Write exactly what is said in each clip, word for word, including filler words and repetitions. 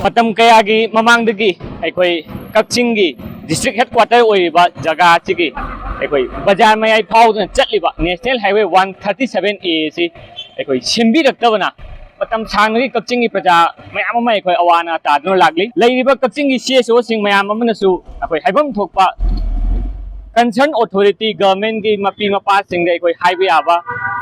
ꯃꯇꯝ ꯀꯌꯥꯒꯤ ꯃꯃꯥꯡꯗꯒꯤ ꯑꯩꯈꯣꯏ ꯀꯛꯆꯤꯡꯒꯤ district headquarter ꯑꯣꯏꯔꯤꯕ ꯖꯒꯥ ꯑꯁꯤꯒꯤ ꯑꯩꯈꯣꯏ ꯕꯖꯥꯔ ꯃꯌꯥꯏ ꯐꯥꯎꯗꯨꯅ ꯆꯠꯂꯤꯕ National Highway one thirty seven A ꯑꯁꯤ ꯑꯩꯈꯣꯏ ꯁꯦꯝꯕꯤꯔꯛꯇꯕꯅ ꯃꯇꯝ ꯁꯥꯡꯅꯒꯤ ꯀꯛꯆꯤꯡꯒꯤ ꯄ꯭ꯔꯖꯥ ꯃꯌꯥꯝ ꯑꯃ ꯑꯩꯈꯣꯏ ꯑꯋꯥ ꯑꯅꯥ ꯇꯥꯗꯨꯅ ꯂꯥꯛꯂꯤ꯫ ꯂꯩꯔꯤꯕ ꯀꯛꯆꯤꯡꯒꯤ C S O ꯁꯤꯡ ꯃꯌꯥꯝ ꯑꯃꯅꯁꯨ ꯑꯩꯈꯣꯏ ꯍꯥꯏꯐꯝ ꯊꯣꯛꯄ concern authority, government ꯀꯤ ꯃꯄꯤ ꯃꯄꯥꯁꯤꯡꯗ ꯑꯩꯈꯣꯏ ꯍꯥꯏꯕ ꯌꯥꯕ,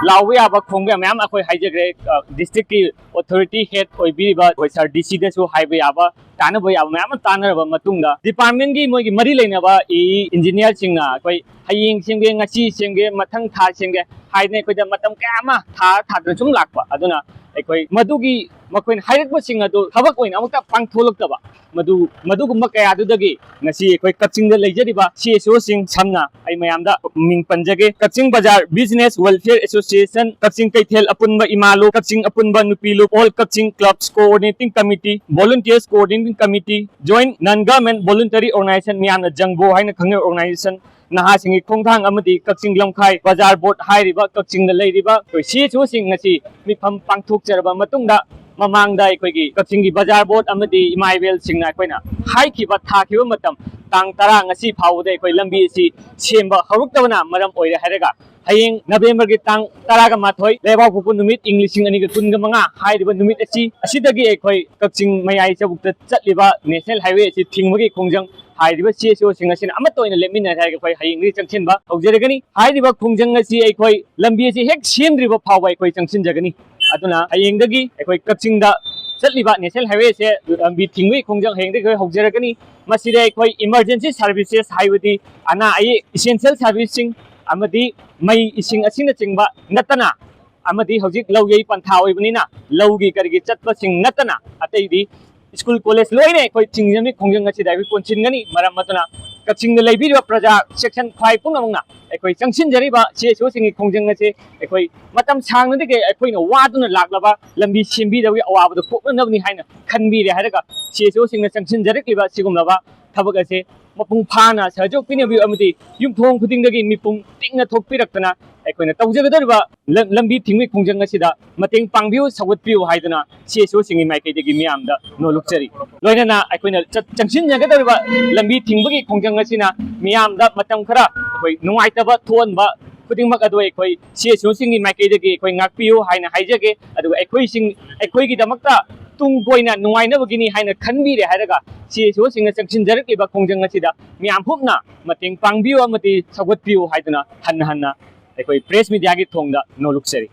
ꯂꯥꯎꯕ ꯌꯥꯕ, ꯈꯣꯡꯕ ꯌꯥꯕ ꯃꯌꯥꯝ ꯑꯩꯈꯣꯏ ꯍꯥꯏꯖꯈ꯭ꯔꯦ꯫ ꯑ, district ꯀꯤ authority head ꯑꯣꯏꯕꯤꯔꯤꯕ ꯑꯩꯈꯣꯏ sir D C ꯗꯁꯨ ꯍꯥꯏꯕ ꯌꯥꯕ, ꯇꯥꯟꯅꯕ ꯌꯥꯕ ꯃꯌꯥꯝ ꯑꯃ ꯇꯥꯟꯅꯔꯕ ꯃꯇꯨꯡꯗ, department ꯀꯤ ꯃꯣꯏꯒꯤ ꯃꯔꯤ ꯂꯩꯅꯕ E E engineer ꯁꯤꯡꯅ ꯑꯩꯈꯣꯏ ꯍꯌꯦꯡ ꯁꯦꯝꯒꯦ, ꯉꯁꯤ ꯁꯦꯝꯒꯦ, ꯃꯊꯪ ꯊꯥ ꯁꯦꯝꯒꯦ ꯍꯥꯏꯗꯅ ꯑꯩꯈꯣꯏꯗ ꯃꯇꯝ ꯀꯌꯥ ꯑꯃ ꯊꯥ ꯊꯥꯗꯅ ꯁꯨꯝ ꯂꯥꯛꯄ꯫ ꯑꯗꯨꯅ ꯑꯩꯈꯣꯏ ꯃꯗꯨꯒꯤ ꯃꯈꯣꯏꯅ ꯍꯥꯏꯔꯛꯄꯁꯤꯡ ꯑꯗꯨ ꯊꯕꯛ ꯑꯣꯏꯅ ꯑꯃꯨꯛꯇ ꯄꯥꯡꯊꯣꯛꯂꯛꯇꯕ, ꯃꯗꯨ, ꯃꯗꯨꯒꯨꯝꯕ ꯀꯌꯥꯗꯨꯗꯒꯤ ꯉꯁꯤ ꯑꯩꯈꯣꯏ ꯀꯛꯆꯤꯡꯗ ꯂꯩꯖꯔꯤꯕ C S O ꯁꯤꯡ, ꯁꯝꯅ ꯑꯩ ꯃꯌꯥꯝꯗ ꯃꯤꯡ ꯄꯟꯖꯒꯦ: ꯀꯛꯆꯤꯡ ꯕꯖꯥꯔ Business Welfare Association, ꯀꯛꯆꯤꯡ ꯀꯩꯊꯦꯜ ꯑꯄꯨꯟꯕ ꯏꯃꯥ ꯂꯨꯞ, ꯀꯛꯆꯤꯡ ꯑꯄꯨꯟꯕ ꯅꯨꯄꯤ ꯂꯨꯞ, All Kaching Clubs Coordinating Committee, Volunteers Coordinating Committee, Joint Non Government Voluntary Organization, ꯃꯤꯌꯥꯝꯅ ꯖꯪꯒꯣ ꯍꯥꯏꯅ ꯈꯪꯅꯕ organization, ꯅꯍꯥꯁꯤꯡꯒꯤ ꯈꯣꯡꯊꯥꯡ ꯑꯃꯗꯤ ꯀꯛꯆꯤꯡ ꯂꯝꯈꯥꯏ ꯕꯖꯥꯔ ꯕꯣꯔꯗ ꯍꯥꯏꯔꯤꯕ ꯀꯛꯆꯤꯡꯗ ꯂꯩꯔꯤꯕ ꯑꯩꯈꯣꯏ C S O ꯁꯤꯡ ꯉꯁꯤ ꯃꯤꯐꯝ ꯄꯥꯡꯊꯣꯛꯆꯔꯕ ꯃꯇꯨꯡꯗ, ꯃꯃꯥꯡꯗ ꯑꯩꯈꯣꯏꯒꯤ ꯀꯛꯆꯤꯡꯒꯤ ꯕꯖꯥꯔ ꯕꯣꯔꯗ ꯑꯃꯗꯤ ꯏꯃꯥ ꯏꯕꯦꯜꯁꯤꯡꯅ ꯑꯩꯈꯣꯏꯅ ꯍꯥꯏꯈꯤꯕ, ꯊꯥꯈꯤꯕ ꯃꯇꯝ ꯇꯥꯡ ꯇꯔꯥ ꯉꯁꯤ ꯐꯥꯎꯕꯗ ꯑꯩꯈꯣꯏ ꯂꯝꯕꯤ ꯑꯁꯤ ꯁꯦꯝꯕ ꯍꯧꯔꯛꯇꯕꯅ ꯃꯔꯝ ꯑꯣꯏꯔꯦ ꯍꯥꯏꯔꯒ, ꯍꯌꯦꯡ November ꯒꯤ ꯇꯥꯡ ꯇꯔꯥꯒ ꯃꯥꯊꯣꯏ, ꯂꯩꯕꯥꯛꯄꯣꯛꯄ ꯅꯨꯃꯤꯠ, ꯏꯪ ꯂꯤꯁꯤꯡ ꯑꯅꯤꯒ ꯀꯨꯟꯒ ꯃꯉꯥ ꯍꯥꯏꯔꯤꯕ ꯅꯨꯃꯤꯠ ꯑꯁꯤ, ꯑꯁꯤꯗꯒꯤ ꯑꯩꯈꯣꯏ ꯀꯛꯆꯤꯡ ꯃꯌꯥꯏ ꯆꯕꯨꯛꯇ ꯆꯠꯂꯤꯕ National Highway ꯑꯁꯤ ꯊꯤꯡꯕꯒꯤ ꯈꯣꯡꯖꯪ ꯍꯥꯏꯔꯤꯕ C S O ꯁꯤꯡ ꯑꯁꯤꯅ ꯑꯃꯠꯇ ꯑꯣꯏꯅ ꯂꯦꯞꯃꯤꯟꯅꯁꯦ ꯍꯥꯏꯔꯒ ꯑꯩꯈꯣꯏ ꯍꯌꯦꯡꯗꯒꯤ ꯆꯪꯁꯤꯟꯕ ꯍꯧꯖꯔꯒꯅꯤ꯫ ꯍꯥꯏꯔꯤꯕ ꯈꯣꯡꯖꯪ ꯑꯁꯤ ꯑꯩꯈꯣꯏ ꯂꯝꯕꯤ ꯑꯁꯤ ꯍꯦꯛ ꯁꯦꯝꯗ꯭ꯔꯤꯕ ꯐꯥꯎꯕ ꯑꯩꯈꯣꯏ ꯆꯪꯁꯤꯟꯖꯒꯅꯤ꯫ ꯑꯗꯨꯅ ꯍꯌꯦꯡꯗꯒꯤ ꯑꯩꯈꯣꯏ ꯀꯛꯆꯤꯡꯗ ꯆꯠꯂꯤꯕ National Highway ꯑꯁꯦ ꯂꯝꯕꯤ ꯊꯤꯡꯕꯒꯤ ꯈꯣꯡꯖꯪ ꯍꯌꯦꯡꯗꯒꯤ ꯑꯩꯈꯣꯏ ꯍꯧꯖꯔꯒꯅꯤ꯫ ꯃꯁꯤꯗ ꯑꯩꯈꯣꯏ emergency services, ꯍꯥꯏꯕꯗꯤ ꯑꯅꯥ ꯑꯌꯦꯛ essential service ꯁꯤꯡ ꯑꯃꯗꯤ ꯃꯩ ꯏꯁꯤꯡ ꯑꯁꯤꯅꯆꯤꯡꯕ ꯅꯠꯇꯅ, ꯑꯃꯗꯤ ꯍꯧꯖꯤꯛ ꯂꯧ ꯌꯩ ꯄꯟꯊꯥ ꯑꯣꯏꯕꯅꯤꯅ ꯂꯧꯒꯤ ꯀꯔꯤꯒꯤ ꯆꯠꯄꯁꯤꯡ ꯅꯠꯇꯅ ꯑꯇꯩꯗꯤ school college ꯂꯣꯏꯅ ꯑꯩꯈꯣꯏ ꯊꯤꯡꯖꯤꯟꯕꯒꯤ ꯈꯣꯡꯖꯪ ꯑꯁꯤꯗ ꯑꯩꯈꯣꯏ ꯀꯣꯟꯁꯤꯟꯒꯅꯤ꯫ ꯃꯔꯝ ꯑꯗꯨꯅ ꯀꯛꯆꯤꯡꯗ ꯂꯩꯕꯤꯔꯤꯕ ꯄ꯭ꯔꯖꯥ section ꯈ꯭ꯋꯥꯏ ꯄꯨꯝꯅꯃꯛꯅ ꯑꯩꯈꯣꯏ ꯆꯪꯁꯤꯟꯖꯔꯤꯕ C S O ꯁꯤꯡꯒꯤ ꯈꯣꯡꯖꯪ ꯑꯁꯤ ꯑꯩꯈꯣꯏ ꯃꯇꯝ ꯁꯥꯡꯅꯗꯒꯤ ꯑꯩꯈꯣꯏꯅ ꯋꯥꯗꯨꯅ ꯂꯥꯛꯂꯕ ꯂꯝꯕꯤ ꯁꯦꯝꯕꯤꯗꯕꯒꯤ ꯑꯋꯥꯕꯗꯨ ꯀꯣꯛꯅꯅꯕꯅꯤ ꯍꯥꯏꯅ ꯈꯟꯕꯤꯔꯦ ꯍꯥꯏꯔꯒ, C S O ꯁꯤꯡꯅ ꯆꯪꯁꯤꯟꯖꯔꯛꯂꯤꯕ ꯁꯤꯒꯨꯝꯂꯕ ꯊꯕꯛ ꯑꯁꯤ ꯃꯄꯨꯡ ꯐꯥꯅ ꯁꯍꯖꯣꯛ ꯄꯤꯅꯕꯤꯌꯨ ꯑꯃꯗꯤ ꯌꯨꯝꯊꯣꯡ ꯈꯨꯗꯤꯡꯗꯒꯤ ꯃꯤꯄꯨꯝ ꯇꯤꯛꯅ ꯊꯣꯛꯄꯤꯔꯛꯇꯅ ꯑꯩꯈꯣꯏꯅ ꯇꯧꯖꯒꯗꯧꯔꯤꯕ ꯂꯝ-, ꯂꯝꯕꯤ ꯊꯤꯡꯕꯒꯤ ꯈꯣꯡꯖꯪ ꯑꯁꯤꯗ ꯃꯇꯦꯡ ꯄꯥꯡꯕꯤꯌꯨ, ꯁꯧꯒꯠꯄꯤꯌꯨ ꯍꯥꯏꯗꯨꯅ ꯁꯤ ꯑꯦꯁ ꯑꯣꯁꯤꯡꯒꯤ ꯃꯥꯏꯀꯩꯗꯒꯤ ꯃꯤꯌꯥꯝꯗ ꯅꯣꯜꯂꯨꯛꯆꯔꯤ꯫ ꯂꯣꯏꯅꯅ ꯑꯩꯈꯣꯏꯅ ꯆꯠ-, ꯆꯪꯁꯤꯟꯖꯒꯗꯧꯔꯤꯕ ꯂꯝꯕꯤ ꯊꯤꯡꯕꯒꯤ ꯈꯣꯡꯖꯪ ꯑꯁꯤꯅ ꯃꯤꯌꯥꯝꯗ ꯃꯇꯝ ꯈꯔ ꯑꯩꯈꯣꯏ ꯅꯨꯡꯉꯥꯏꯇꯕ ꯊꯣꯛꯍꯟꯕ ꯈꯨꯗꯤꯡꯃꯛ ꯑꯗꯨ ꯑꯩꯈꯣꯏ ꯁꯤ ꯑꯦꯁ ꯑꯣꯁꯤꯡꯒꯤ ꯃꯥꯏꯀꯩꯗꯒꯤ ꯑꯩꯈꯣꯏ ꯉꯥꯛꯄꯤꯌꯨ ꯍꯥꯏꯅ ꯍꯥꯏꯖꯒꯦ꯫ ꯑꯗꯨꯒ ꯑꯩꯈꯣꯏꯁꯤꯡ, ꯑꯩꯈꯣꯏꯒꯤꯗꯃꯛꯇ ꯇꯨꯡ ꯀꯣꯏꯅ ꯅꯨꯡꯉꯥꯏꯅꯕꯒꯤꯅꯤ ꯍꯥꯏꯅ ꯈꯟꯕꯤꯔꯦ ꯍꯥꯏꯔꯒ ꯁꯤ ꯑꯦꯁ ꯑꯣꯁꯤꯡꯅ ꯆꯪꯁꯤꯟꯖꯔꯛꯂꯤꯕ ꯈꯣꯡꯖꯪ ꯑꯁꯤꯗ ꯃꯤꯌꯥꯝ ꯄꯨꯝꯅ ꯃꯇꯦꯡ ꯄꯥꯡꯕꯤꯌꯨ ꯑꯃꯗꯤ ꯁꯧꯒꯠꯄꯤꯌꯨ ꯍꯥꯏꯗꯨꯅ ꯍꯟꯅ ꯍꯟꯅ ꯑꯩꯈꯣꯏ ꯄ꯭ꯔꯦꯁ ꯃꯤꯗꯤꯌꯥꯒꯤ ꯊꯣꯡꯗ ꯅꯣꯜꯂꯨꯛꯆꯔꯤ꯫